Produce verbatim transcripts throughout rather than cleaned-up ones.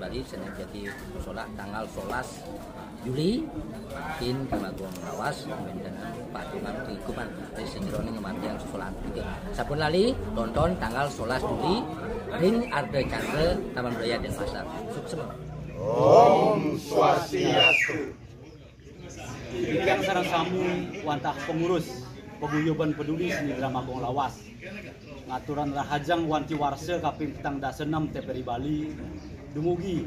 Tadi saya jadi solat tanggal solas Juli, kin Kemanggung Lawas, wénten patungan keikuman, dari sejeroning kematian sesolat. Sampun lali, tonton tanggal solas Juli, ring Ardha Candra, Taman Budaya Denpasar. Suksma. Om Swastiastu. Titiang sareng sami wantah pengurus Paguyuban Peduli Seni Drama Gong Lawas. Ngaturang rahajeng wanti warsa kaping petang dasa enem T P R I Bali, dumugi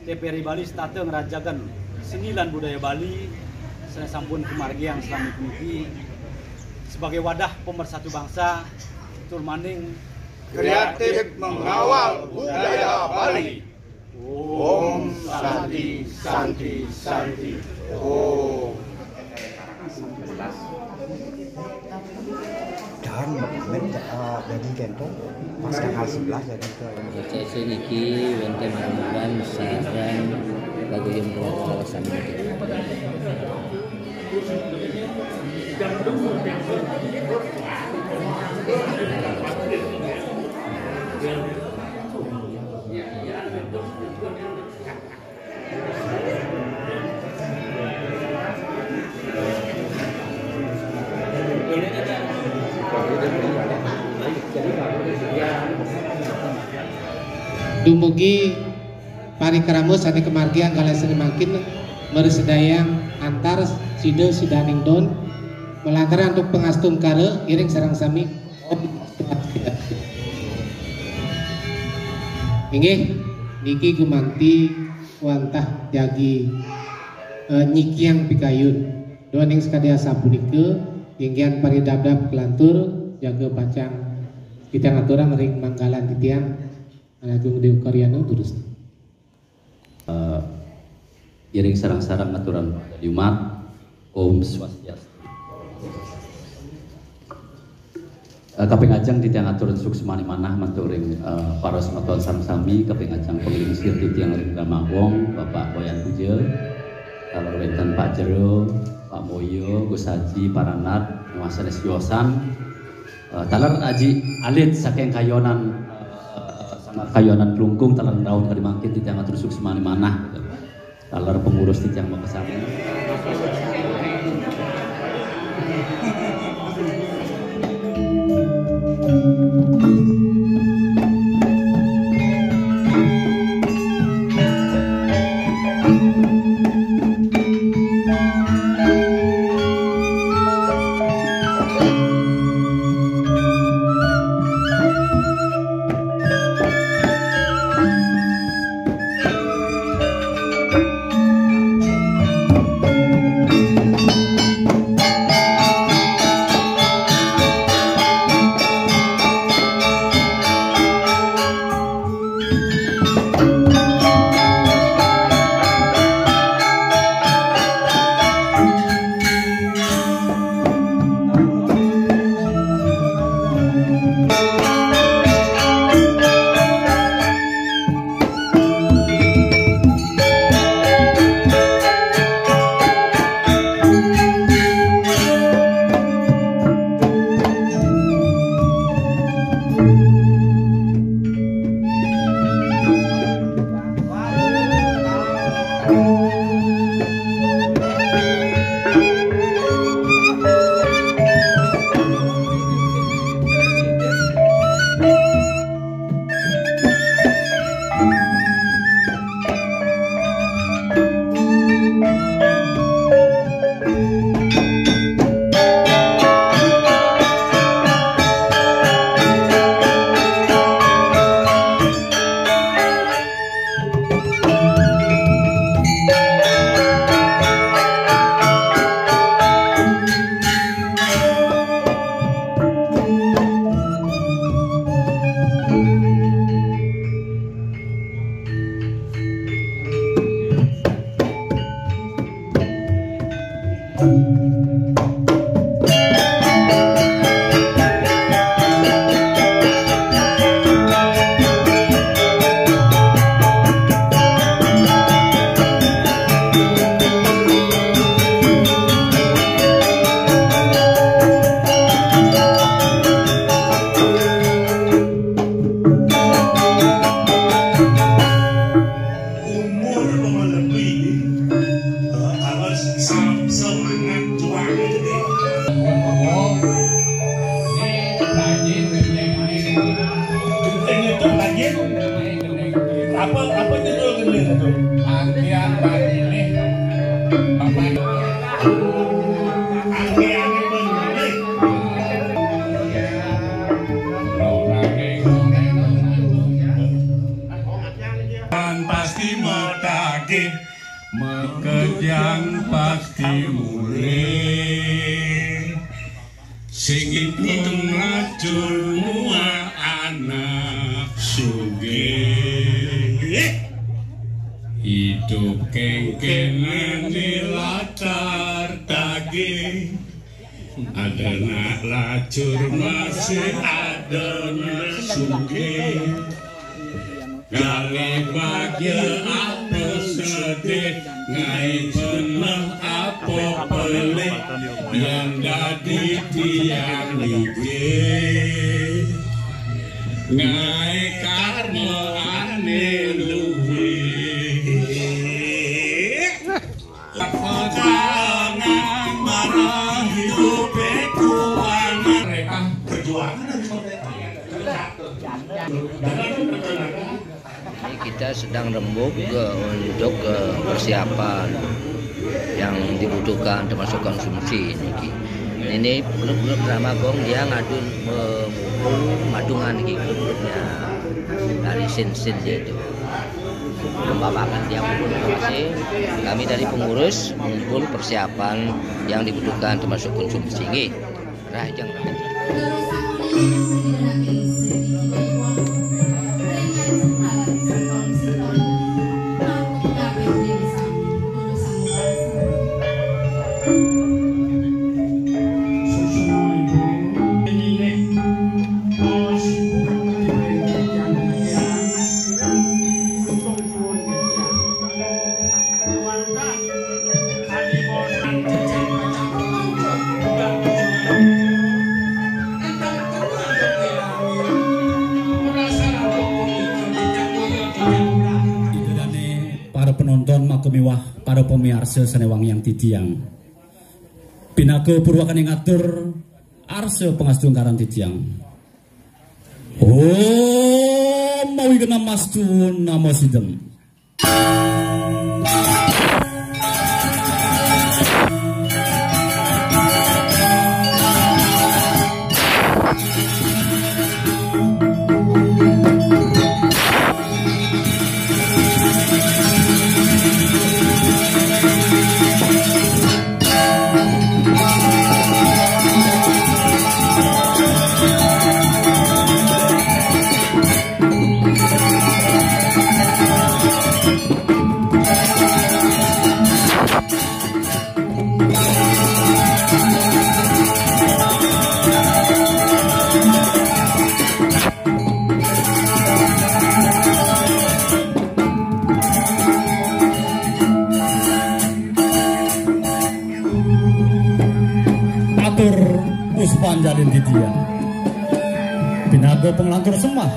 T P R I Bali setata ngrajagang seni lan budaya Bali, sané sampun kamargiang salami puniki sebagai wadah pemersatu bangsa, tur maning kreatif mengawal budaya Bali. Om Santi, Santi, Santi. Om. Dan amit, eh, jadi kento pas tanggal sebelas jadi ke Sesi niki wénten panggilan sareng paguyuban keluarga sami. Dumugi parikrama sané kamargiang kala sané mangkin mresidayang antar sida sidaning don malantaran antuk pangastungkara iring sareng sami. Om Swastiastu. Inggih, niki gumanti wantah jagi, eh, nyikiang pikayun. Duaning sakadi asapunika, inggihan paridabdab kalantur, jaga pacang titiang aturang ring manggalan titiang, Agung Dewa Karyana, durus. Eh, iring sareng-sareng ngaturang pangadiumat. Om Swastiastu. Eh, kaping ajeng titiang aturang suksmaning manah manturing, eh, para semeton sami-sami, kaping ajeng panglingsir titiang ring Drama Gong, Bapak Wayan Puja, taler wénten Pak Jero, Pak Moyo, Gus Haji, Paranat, Mas Anes Yosan, eh, taler Aji Alit saking Kayonan, eh, Sanggar Kayonan Klungkung, taler daun kadi mangkin titiang atur suksmaning manah. Taler pengurus titiang makasami. Yang pasti mulih, sing itung lacur mua anak sugih. Idup kengkenan di latar daging, ada nak lacur masih ada nak sugih. Galih bahagia apa sedih, ngai seneng apa pelih, yang dadi tiang niki. Ngai karma ane luwih. Perjuangan marang hidup perjuangan. Mereka perjuangan harus mereka. Ini kita sedang rembug, eh, untuk, eh, persiapan yang dibutuhkan termasuk konsumsi niki. Ini grup-grup drama gong dia ngadun, eh, madungan niki grup-grupnya dari sin-sin yaitu. Pembabakan dia pun masih kami dari pengurus pun persiapan yang dibutuhkan termasuk konsumsi nggih. Rahajeng, rahajeng. Para penonton maka miwah para pamiarsa sane wangiang titiang. Pinaka purwakane ngatur arsa pangastungkaran titiang. Om mawi genam mastu nama sidem. Atur puspanjalin titiang. Pinaga panglantur sembah.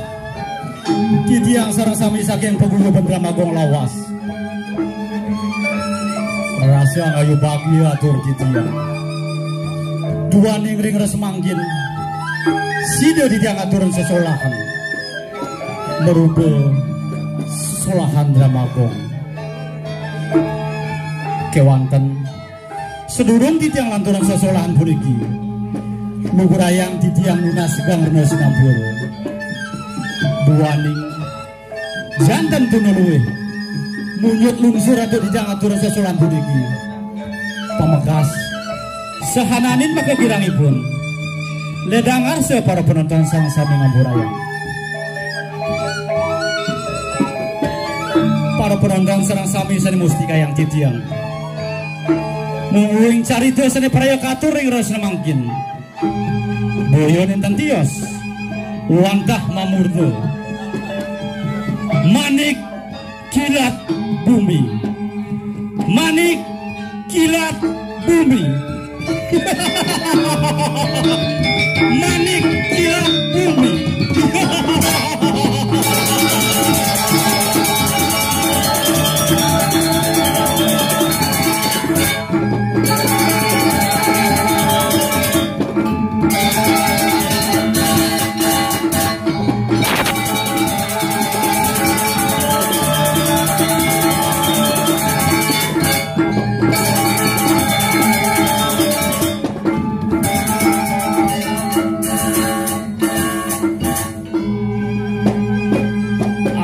Titiang sareng sami saking paguyuban Drama Gong Lawas. Rasa ngayu bagia atur titiang. Duaning ring rasa mangkin. Sida titiang aturan sesolahan. Merupa sesolahan Drama Gong. Kewanten Sedurung titiang lanturang sesolahan puniki, nugrayang titiang nunas geng rena sinampura. Duaning janten tuna luwih, munyut lungsur atur titiang aturang sesolahan puniki. Pamekas, sahananing makagirangipun, ledang arsa para penonton sareng sami ngampurayang. Para penonton sareng sami sane mustikayang titiang. Mungguing carita sane praya katur ring rasa mangkin. Boya nenten tios, wantah mamurda. Manik kilat bumi. Manik kilat bumi. Manik kilat bumi.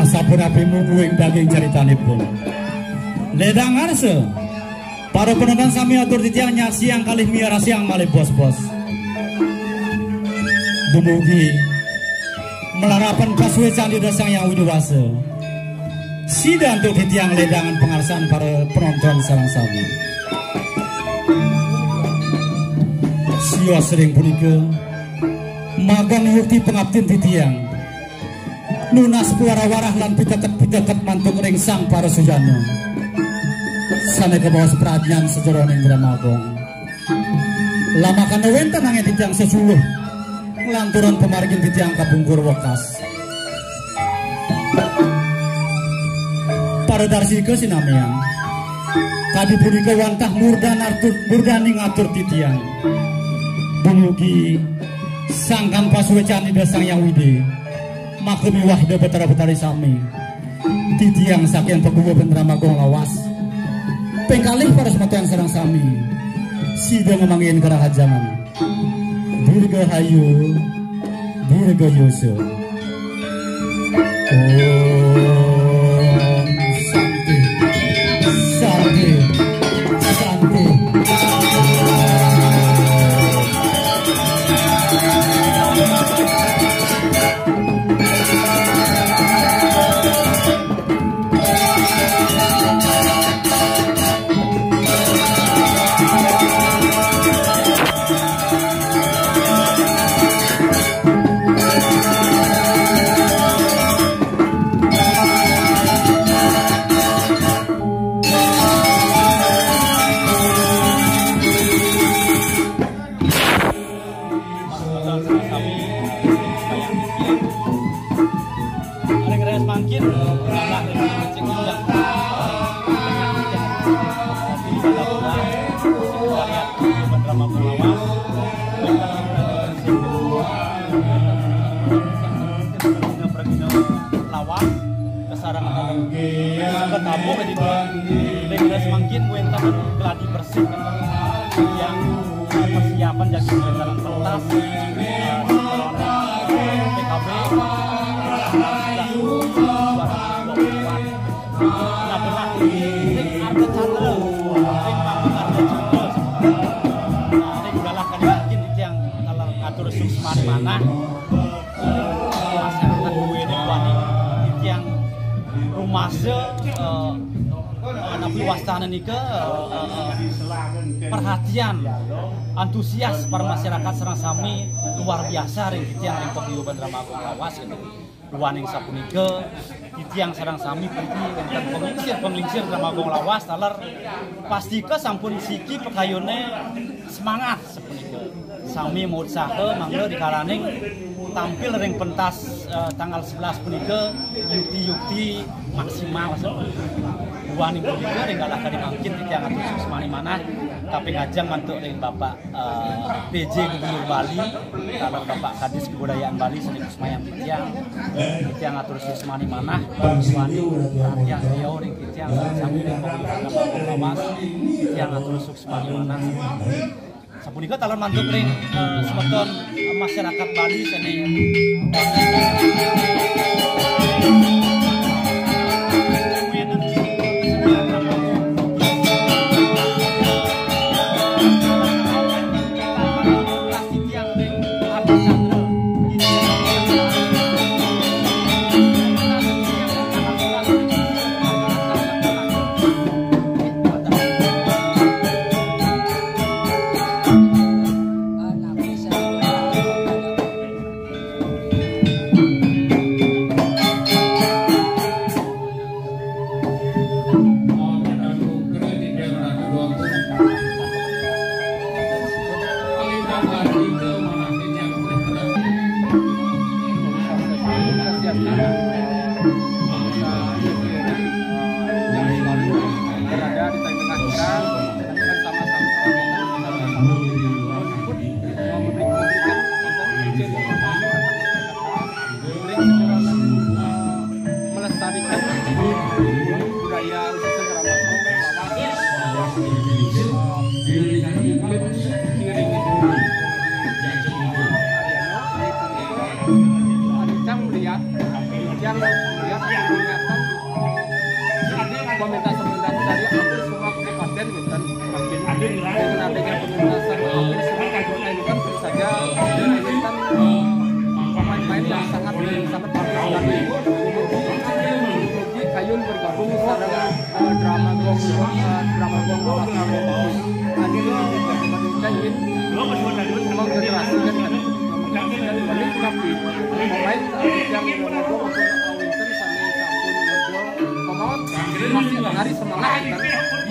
Asapunapi mungguing daging caritanipun. Ledang arsa. Para penonton sami atur titiang nyaksiang kalih miarasiang malih bos-bos. Dumugi malarapan pasuécan Ida Sang Hyang Widhi Wasa. Sida antuk titiang lédangan pangarsan para penonton sareng sami. Sios ring punika magang yukti pangaptin titiang. Nunas pawarah-warah lan piteket-piteket mantuk ring Sang Parasujana. Sané kabaos pradnyan sajeroning Drama Gong. Lamakana wénten angin titiang sesuluh, nglanturang pamargin titiang kapungkur wekas. Paradarsika sinamian. Kadi punika wantah murdan artu-, murdaning atur titiang. Dumugi sangkan pasuécan Ida Sang Hyang Widhi. Maka miwah Ida Betara Betari sami. Titiang saking Paguwa Bendramagung lawas. Ping kalih para semeton sareng sami. Sida ngamanggihin karahajengan. Dirgahayu, Dirgayusa. Om Santi, Santi, Santi. Ring raos mangkin, salah ring cek undang. Di Balapura, Sekretariat Drama Penglawan. Lawan, kesarangan ada ketamu di ring raos mangkin, wénten gladi bersih. Yang persiapan jagi wénten pentas, eh, P K B, dua ribu dua puluh empat. Nah, benar. Ring Arga Chandra, ring Panggung Arga Chandra. Nah, ring galah kadi mangkin titiang taler atur suksmani manah. Masyarakat duwéné wani titiang rumasa, eh, napi wastana nika, eh, eh, perhatian, antusias para masyarakat sareng sami luar biasa ring titiang ring paguyuban Drama Agung lawas gitu. Duaning sapunika, titiang sareng sami puji wénten panglingsir-panglingsir Drama Agung lawas taler pastika sampun siki pakayuné semangat sapunika. Sami mautsaha mangda rikalaning tampil ring pentas, eh, tanggal sebelas punika yukti-yukti maksimal sapunika. Duaning punika ring galah kadi mangkin titiang atur suksmani manah kaping ajeng mantuk ring Bapak eh, P J Gubernur Bali, taler Bapak Kadis Kebudayaan Bali, sané kusumayang titiang, titiang atur suksmani manah, wani perhatian beliau ring titiang, sami ring Komisi Pengawas, titiang atur suksmani manah. Sapunika taler mantuk ring, eh, semeton, eh, masyarakat Bali sané Berada di tengah-tengah kita, bersama-sama memberikan melestarikan budaya khususnya Drama Gong lawas. Kita melihat Drama Gong Lawas, ingin menggenerasikan kembali, tapi pemain yang Drama Gong, Winton, sampai sampun ngedol, pemain masih menari semangat, kan?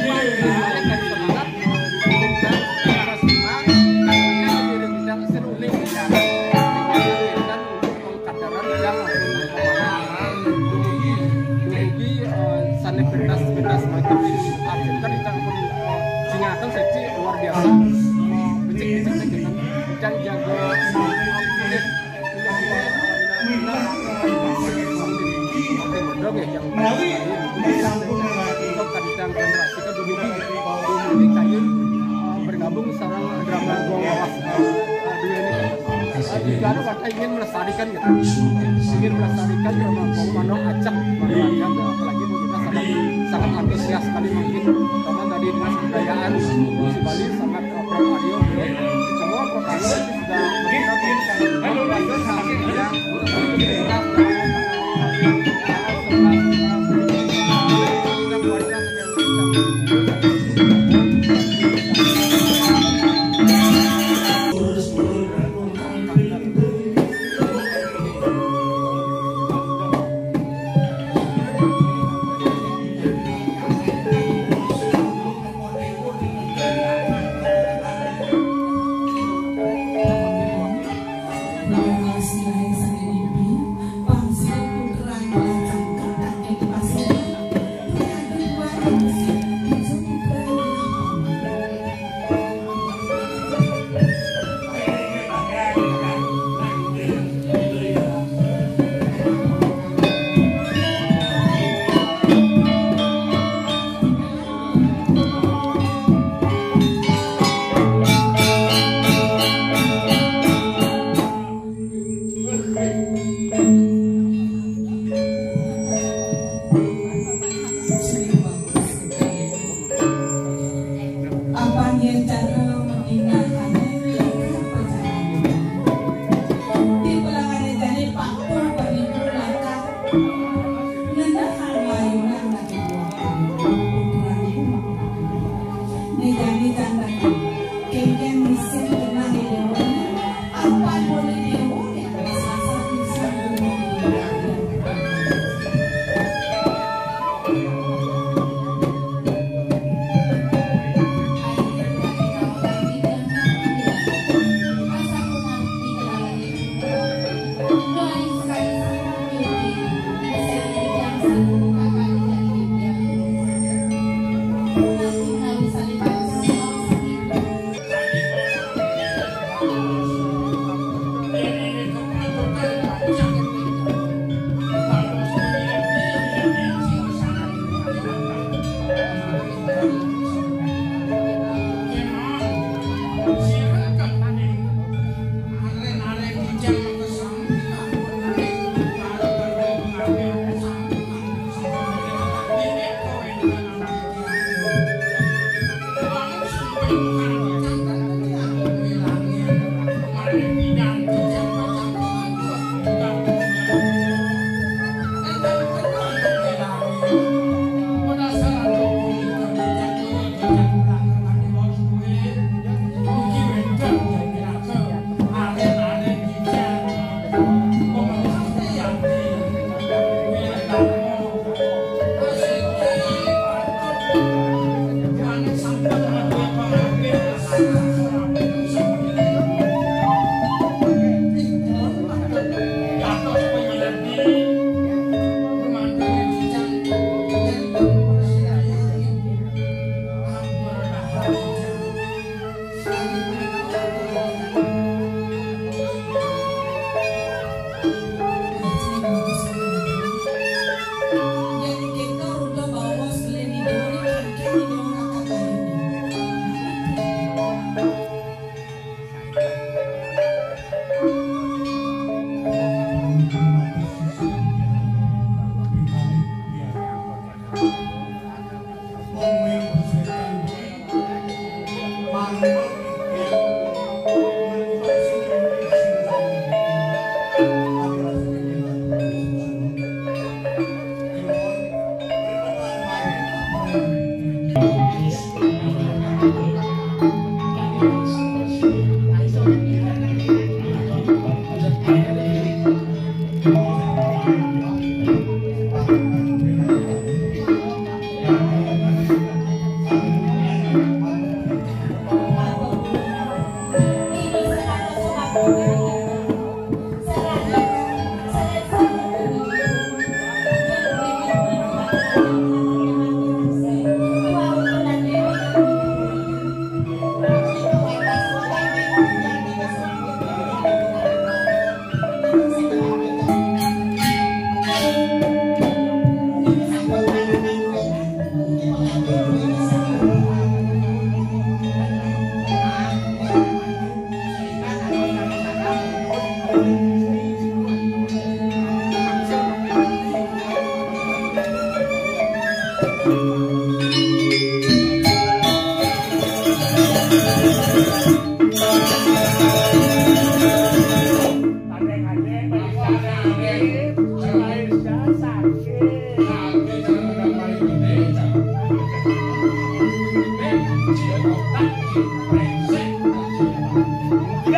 Masih menari semangat. Kadaran yang, dumugi, eh, sané pentas-pentas macam ini, artinya kan kita pun, eh, singatan seksi luar biasa. Becik-becik gitu. Dan jaga, eh, kulit, kulit, eh, oke, bedog ya, yang menawi sampun, untuk kadang generasi ke dumugi, dumugi kayu, eh, bergabung sareng Drama Gong Lawas, eh, eh, dua ini. Juga ada warga ingin melestarikan gitu. Ingin melestarikan Drama Gong Manok Acak, Manok Acak, apalagi pemirsa sangat, sangat antusias sekali mungkin, sama tadi Dinas Kebudayaan Provinsi Bali sangat, eh, pro Aryo, semua pro Aryo sudah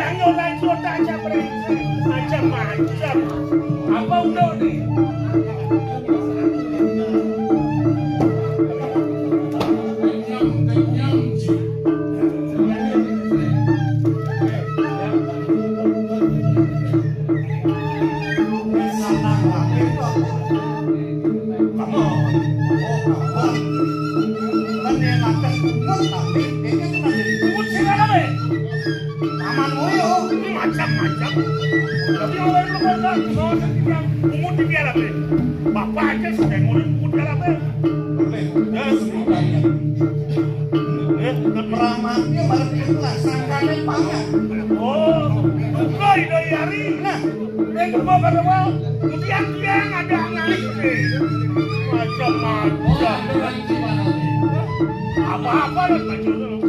Ayo lagi otak aja, brengsek. Macam-macam. Apa udah nih? Kenyang, kenyang, Ji. Kamu, oh, kamu. Kan yang atas kumpul, tapi kayaknya cuma jadi kumpul sih, kan, apa ya? Taman Moyo. Macam-macam. Tapi orang itu kok nggak mau yang pungut di dalam, eh. Bapak aja sudah ngulin pungut dalam, eh. Yes. Eh, tapi Pramatnya malah ikhlas, sangkanya pangan. Oh, buka idoi hari. Nah, eh, coba pada mau. Kemudian dia ada anak, eh. Macam-macam. Apa-apa lah, macam-macam.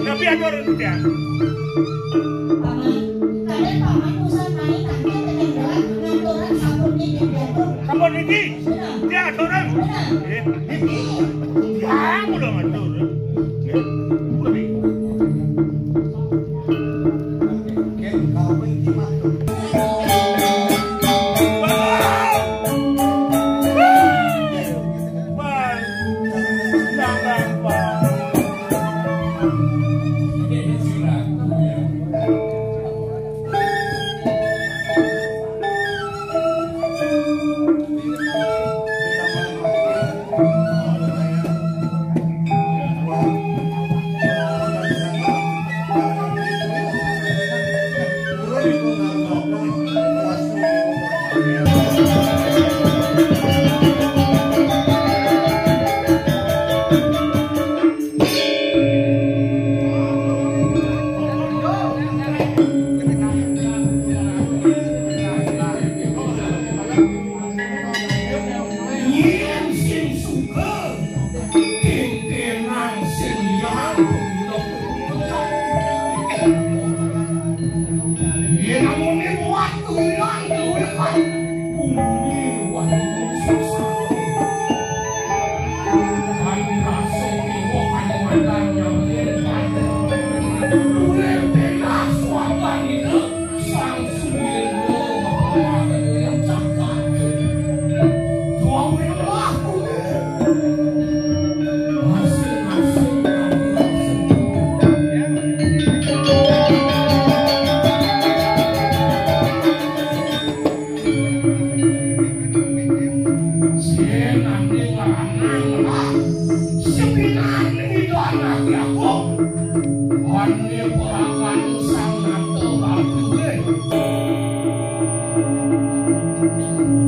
Tapi ada orang tidak. Paman, kadang paman usah main angkat dengan gerak ngaturan sampun niki diatur. Sampun niki? Benar. Dia aturan? Benar. Eh, ini. Ya, udah ngatur. Eh, udah, Bi. Yen sing sugih, kintenan sing liyan pemilih. Yen namune buat tulang duwe kan bumi wani susah. Kan rasa mewah kan madan nyampe. Duwe telas wabanina.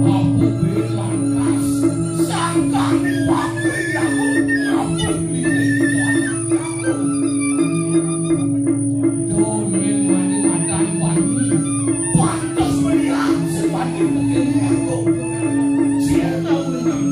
Aku bilang kas, sangkane waktu aku ngabuk diri. Domin wani madan wani, pantes melihat sing wani begini aku. Sing tau nang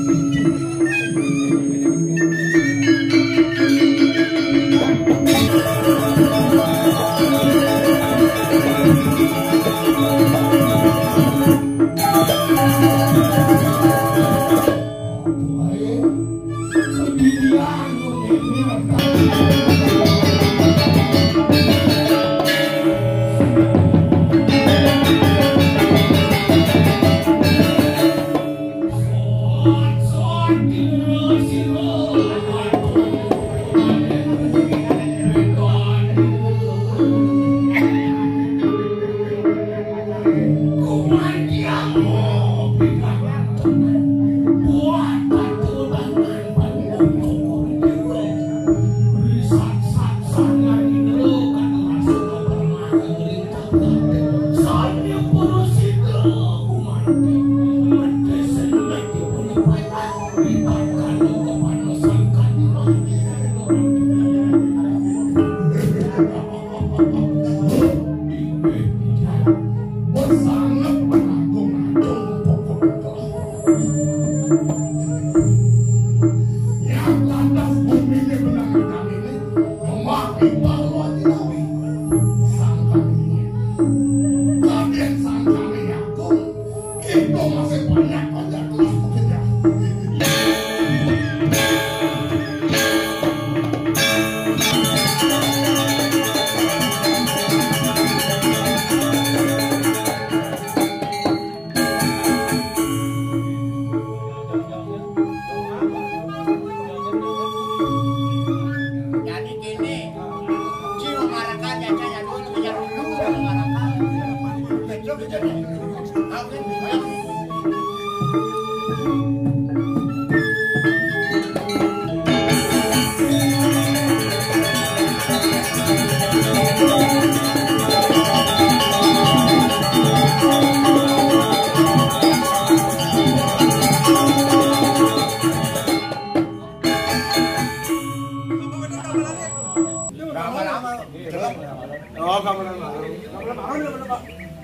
Oh, kamu nama.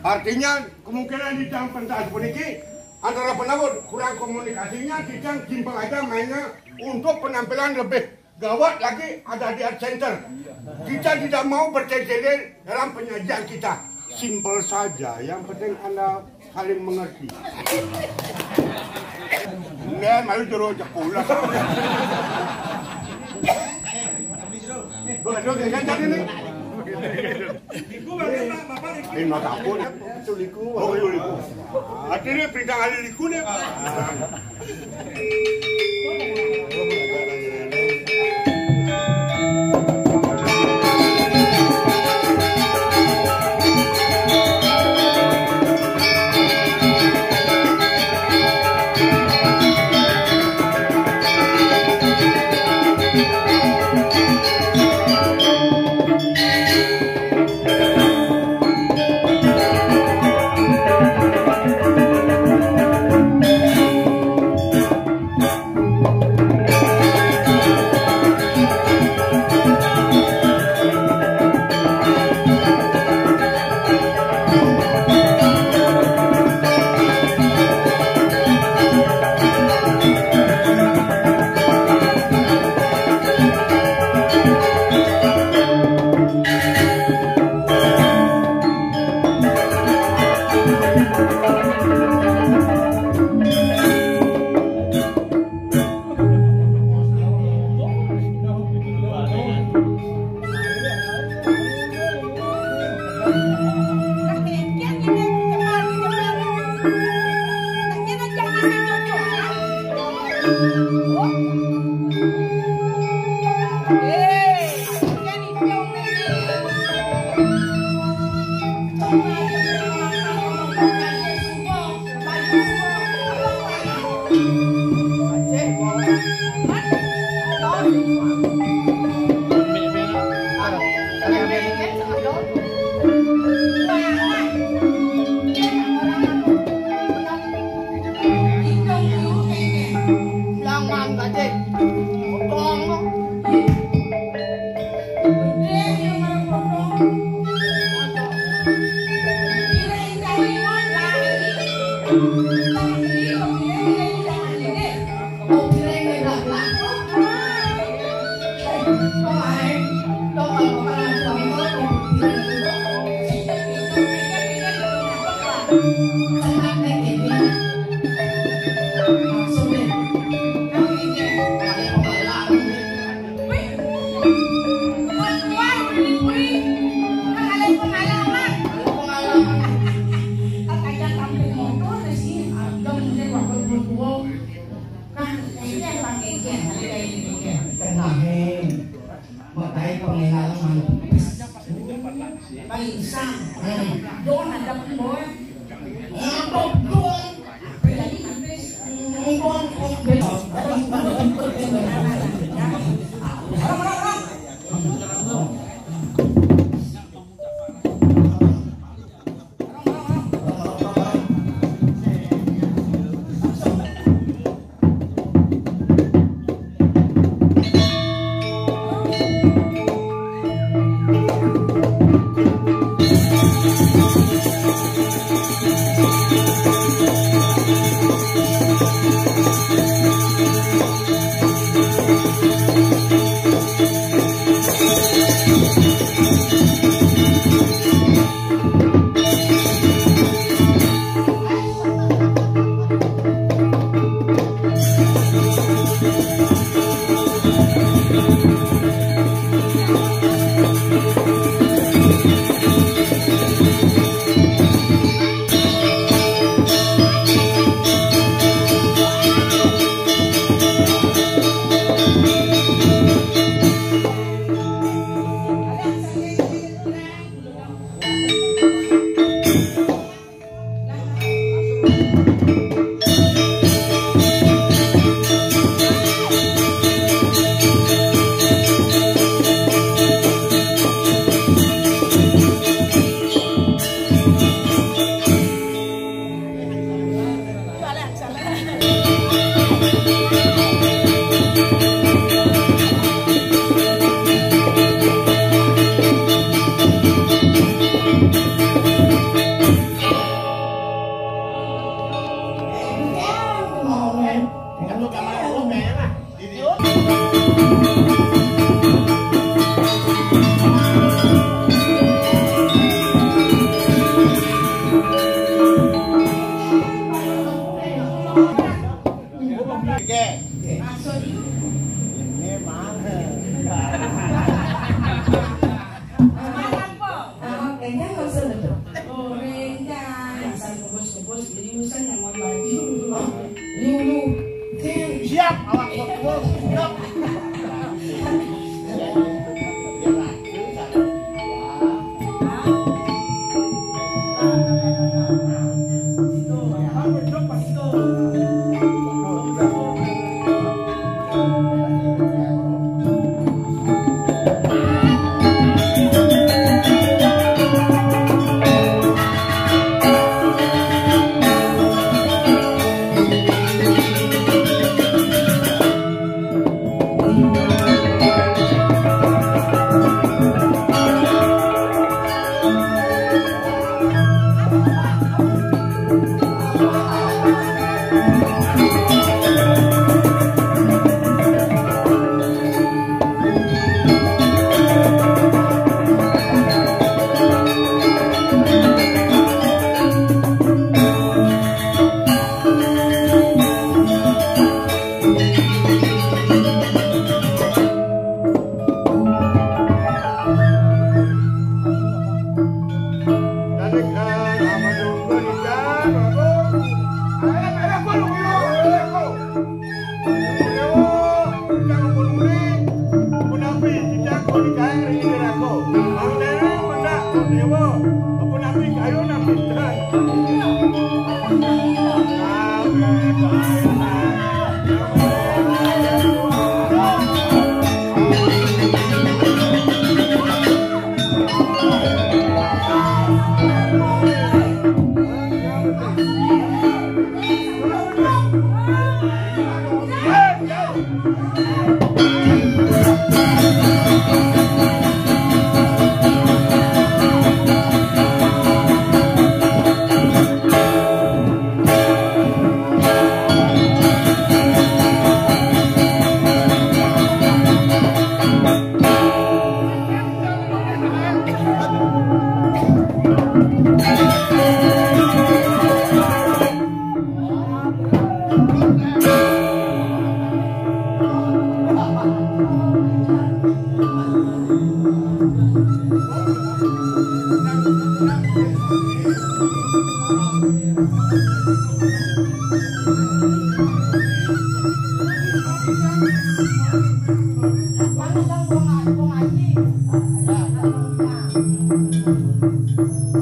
Artinya, kemungkinan di jam pentas puniki antara penabur kurang komunikasinya, kita simpel aja mainnya untuk penampilan lebih gawat lagi ada di Art Center. Kita tidak mau bertele-tele dalam penyajian kita. Simpel saja, yang penting Anda saling mengerti. Nggak, malu jero sekolah. Bukan, bukan, jangan, jangan ini. Ini mah takut. Itu liku. Oh, iya, liku. Artinya pindah kali liku nih. Tenang, eh. Makai pengenalan manipis. Paling sang. Hmm. Don ada pun, boy. Untuk don. Jadi, habis. Untuk don.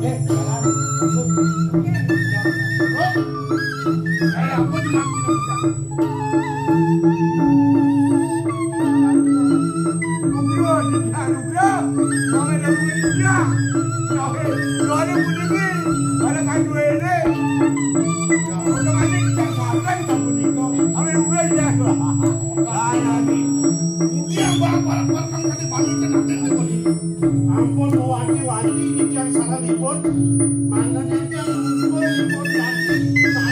Eh, jalan. Masuk. Eh, ampun, ampun. Nugroho, Dinda, nugroho. Wong ada duit, ya. Oke, doane puniki. Ada kan duene. Otomatis kita sampai sapunika. Ame nugroho, ya. Lah, ya, iki. Iki yang barang-barang kang tadi pamit kena tempo. Ampun, wati-wati, iki yang salah dipun. Manten yang pun, pun, pun, pun, pun, pun,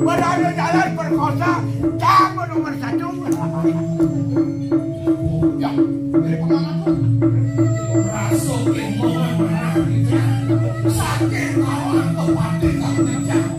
Berada jalan perkosa, kamu nomor satu. Ya, dari pengalaman. Rasa kemauan berarti saking awal kepatihan yang